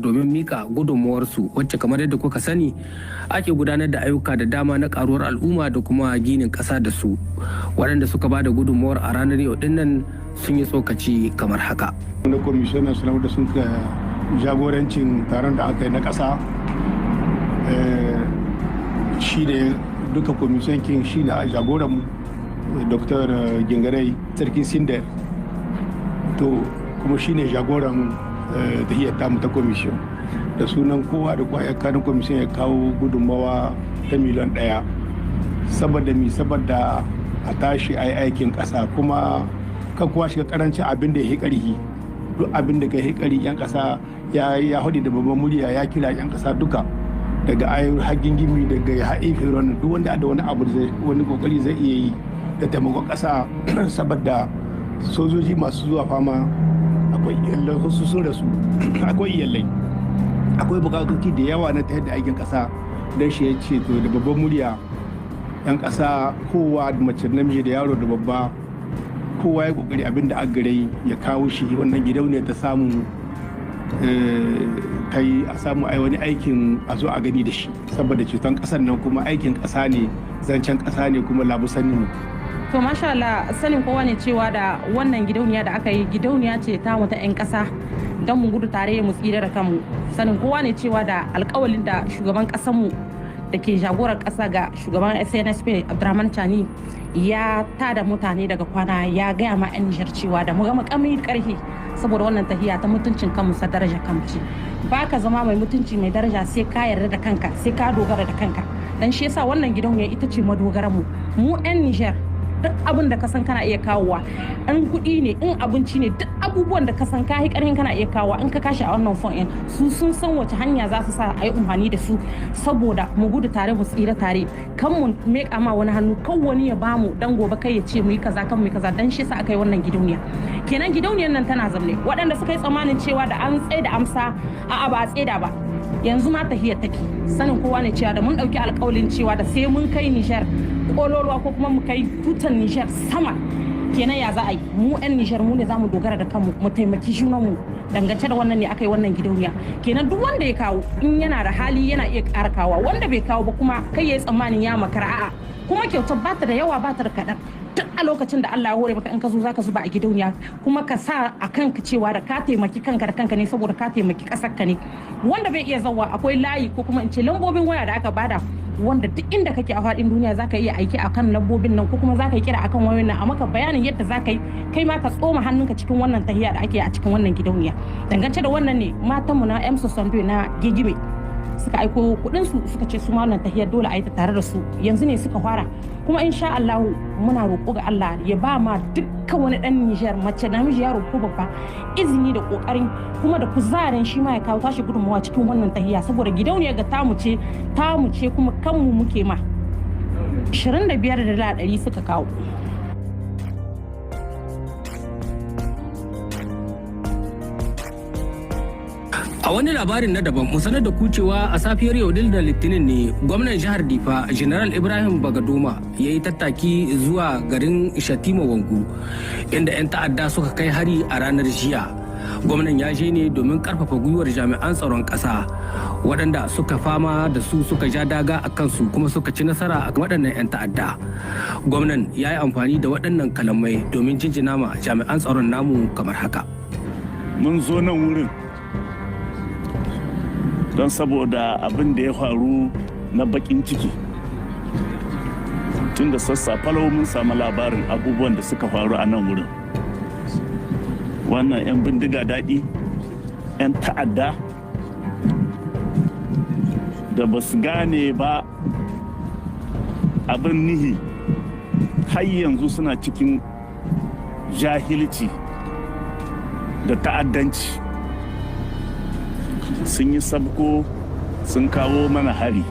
Domin mika gudunmuwarsu, wacce kamar yadda kuka sani ake gudanar da ayyuka da dama na karuwar al'umma da kuma ginin ƙasa da su. Waɗanda suka ba da gudunmuwar a ranar yau dinnan sun yi tsokaci kamar haka. Na Commission Nationale da sun ka jagorancin taron da aka yi na ƙasa, shi ne duka commission kin, shi ne a jagoranmu, Dr. Gingarai, Sarkin Sinder. To kuma shi ne jagoran tahiyar tamu ta commission. Da sunan kowa da kowa ya kanin commission, ya kawo gudunmawa ta miliyan 1. Saboda mi? Saboda a tashi a yi aikin ƙasa, kuma kan kowa shiga karancin abin da ya ƙarhi. Duk abin da ka yi ƙari yan ƙasa, ya hudu da babban murya ya kira yan ƙasa duka, daga ayyar haggin gimi, daga haifin, duk wanda da wani abu, wani kokari zai iya yi da taimakon ƙasa, saboda sojoji masu zuwa fama, akwai iyalai, wasu sun rasu, akwai iyalai, akwai bukatoci da yawa na tayar da aikin ƙasa. Don shi ya ce to, da babban murya, yan ƙasa kowa, mace, namiji, da yaro da babba, kowa ya kokari abin da gare ya kawo shi wannan gidauniya ta samu ta yi, a samu ai wani aikin a zo a gani da shi, saboda ceton ƙasar nan, kuma aikin ƙasa ne, zancen ƙasa ne, kuma labu sani ne. To masha Allah, sanin kowa ne cewa da wannan gidauniya da aka yi, gidauniya ce ta mu ta 'yan ƙasa don mu gudu tare mu tsira da kanmu. Sanin kowa ne cewa da alkawalin da shugaban ƙasarmu da ke jagorar ƙasa ga shugaban SNSP Abdurrahman Chani ya tada mutane daga kwana, ya gaya ma 'yan Nijar cewa da mu gama kami karhi, saboda wannan tahiya ta mutuncin kanmu sa daraja kanmu ce. Ba ka zama mai mutunci, mai daraja, sai ka yarda da kanka, sai ka dogara da kanka. Dan shi yasa wannan gidauniya ita ce madogaran mu, mu 'yan Nijar. Duk abin da ka san kana iya kawowa, in kuɗi ne, in abinci ne, duk abubuwan da ka san ka yi ƙarfin kana iya kawowa, in ka kashi a wannan fund ɗin, su sun san wace hanya za su sa a yi amfani da su, saboda mu gudu tare mu tsira tare. Kan mu meƙa ma wani hannu, kan wani ya bamu dan gobe kai ya ce mu yi kaza, kan mu yi kaza. Dan shi yasa aka yi wannan gidauniya. Kenan gidauniyar nan tana zamne. Waɗanda suka yi tsammanin cewa da an tsaye da amsa, a'a, ba a tsaida ba, yanzu ma tahiyar take. Sanin kowa ne cewa da mun ɗauki alƙawalin cewa da sai mun kai Nijar kololuwa, ko kuma mu kai tutan Nijar sama. Kenan ya za a yi mu 'yan Nijar, mu ne za mu dogara da kanmu, mu taimaki junanmu. Dangance da wannan ne aka yi wannan gidauniya. Kenan duk wanda ya kawo, in yana da hali, yana iya ƙara kawo. Wanda bai kawo ba kuma, kai ya yi tsammanin ya makara, a'a. Kuma kyautar ba ta da yawa, ba ta da kaɗan. Duk a lokacin da Allah ya hore maka, in ka zo zaka zuba a gidauniya, kuma ka sa a kanka cewa da ka taimaki kanka da kanka ne, saboda ka taimaki ƙasar ka ne. Wanda bai iya zawa, akwai layi, ko kuma in ce lambobin waya da aka bada, wanda duk inda kake a faɗin duniya zaka iya aiki akan lambobin nan, ko kuma zaka yi kira akan wayoyin nan, a maka bayanin yadda zaka yi kai ma ka tsoma hannunka cikin wannan tahiya da ake a cikin wannan gidauniya. Dangance da wannan ne matanmu na M na Gigime suka aiko kuɗin su, suka ce su ma wannan tahiyar dole a yi ta tare da su. Yanzu ne suka fara, kuma insha Allah muna roƙo ga Allah ya ba ma dukkan wani ɗan Nijar, mace, namiji, yaro ko babba, izini da ƙoƙarin kuma da kuzarin shi ma ya kawo tashi gudunmawa cikin wannan tahiya, saboda gidauniyar ga tamu ce, tamu ce, kuma kanmu muke ma. 25 da dala 100 suka kawo. A wani labarin na daban, mu sanar da ku cewa a safiyar yau da Litinin ne gwamnan jihar Difa, General Ibrahim Bagadoma, ya yi tattaki zuwa garin Shatima Wangu, inda 'yan ta'adda suka kai hari a ranar jiya. Gwamnan ya je ne domin karfafa gwiwar jami'an tsaron ƙasa waɗanda suka fama da su, suka ja daga a kansu, kuma suka ci nasara a waɗannan 'yan ta'adda. Gwamnan ya yi amfani da waɗannan kalamai domin jinjina ma jami'an tsaron namu kamar haka. Mun zo nan wurin don saboda abin da ya faru na bakin ciki. Tun da sassafe mun samu labarin abubuwan da suka faru a nan wurin. Wannan 'yan bindiga daɗi, 'yan ta'adda da ba su gane ba abin nihi, har yanzu suna cikin jahilci da ta'addanci, sun yi sabko sun kawo mana hari.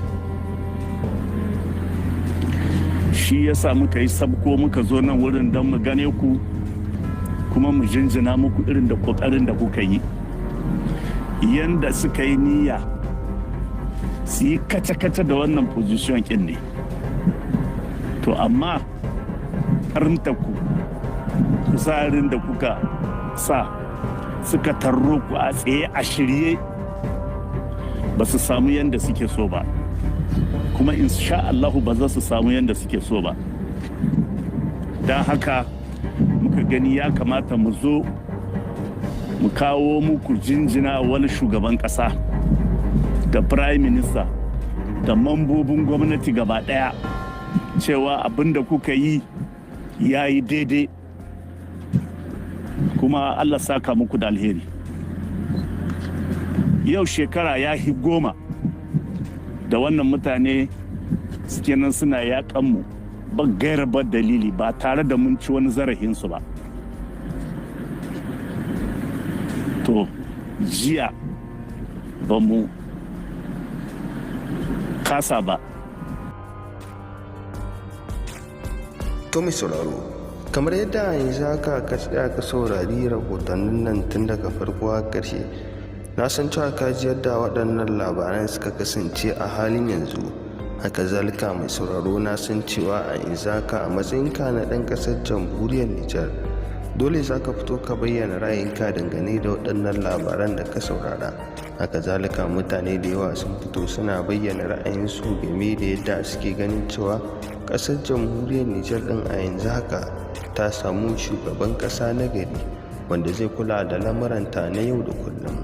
Shi ya sa muka yi sabko muka zo nan wurin don mu gane ku, kuma mu jinjina muku irin da kokarin da kuka yi. Yanda suka yi niyya su yi kace-kace da wannan position kin ne, to amma karanta ku, kuzarin da kuka sa suka tarro ku a tsaye a shirye. Ba su samu yadda suke so ba, kuma insha Allahu ba za su samu yadda suke so ba. Don haka muka gani ya kamata mu zo mu kawo muku jinjina wani shugaban kasa da prime minister da mambobin gwamnati gaba daya, cewa abin da kuka yi ya yi daidai, kuma Allah saka muku da alheri. Yau shekara ya hi 10 da wannan mutane suke nan suna yaƙanmu ba gaira ba dalili, ba tare da mun ci wani zarafinsu ba. To jiya ba mu kasa ba. To mai sauraro, kamar yadda yanzu haka ka tsaya ka saurari rahotannin nan tun daga farko har ƙarshe, na san cewa ka ji yadda waɗannan labaran suka kasance a halin yanzu. Haka zalika mai sauraro, na san cewa a yanzu haka a matsayinka na ɗan ƙasar Jamhuriyar Nijar, dole za ka fito ka bayyana ra'ayinka dangane da waɗannan labaran da ka saurara. Haka zalika mutane da yawa sun fito suna bayyana ra'ayinsu game da yadda suke ganin cewa ƙasar Jamhuriyar Nijar ɗin a yanzu haka ta samu shugaban ƙasa na gari wanda zai kula da lamuranta na yau da kullum.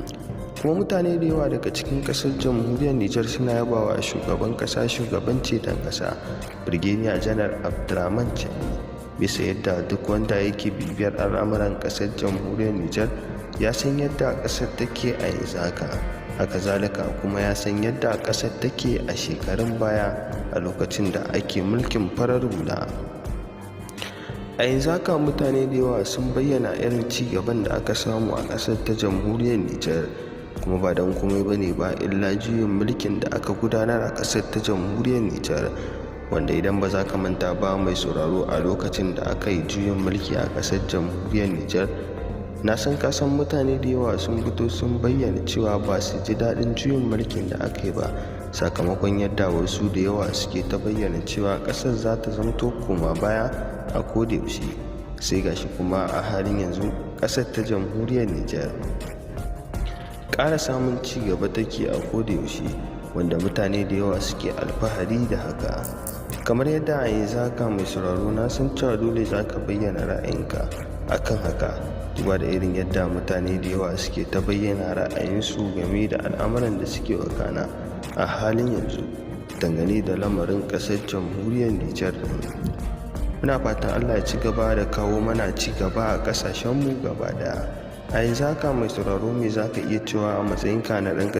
Kuma mutane da yawa daga cikin ƙasar Jamhuriyar Nijar suna yabawa shugaban ƙasa shugabanci dan ƙasa Birgeniya Janar Abdurrahman Chani, bisa yadda duk wanda yake bibiyar al'amuran ƙasar Jamhuriyar Nijar ya san yadda ƙasar take a yanzu haka. Haka zalika kuma ya san yadda ƙasar take a shekarun baya a lokacin da ake mulkin farar hula. A yanzu haka mutane da yawa sun bayyana irin ci gaban da aka samu a ƙasar ta Jamhuriyar Nijar, kuma ba don komai ba ne ba illa juyin mulkin da aka gudanar a ƙasar ta Jamhuriyar Nijar, wanda idan ba za ka manta ba mai sauraro, a lokacin da aka yi juyin mulki a ƙasar Jamhuriyar Nijar, na san ka san mutane da yawa sun fito sun bayyana cewa ba su ji daɗin juyin mulkin da aka yi ba, sakamakon yadda wasu da yawa suke ta bayyana cewa ƙasar za ta zamto koma baya a kodayaushe. Sai gashi kuma a halin yanzu ƙasar ta Jamhuriyar Nijar ƙara samun ci gaba take a kodayaushe, wanda mutane da yawa suke alfahari da haka. Kamar yadda a yanzu haka mai sauraro, na san cewa dole za ka bayyana ra'ayinka akan haka, duba da irin yadda mutane da yawa suke ta bayyana ra'ayinsu game da al'amuran da suke wakana a halin yanzu dangane da lamarin ƙasar Jamhuriyar Nijar. Muna fatan Allah ya ci gaba da kawo mana ci gaba a ƙasashenmu gaba daya. A yanzu haka mai sauraro, me za ka iya cewa a matsayinka na ɗan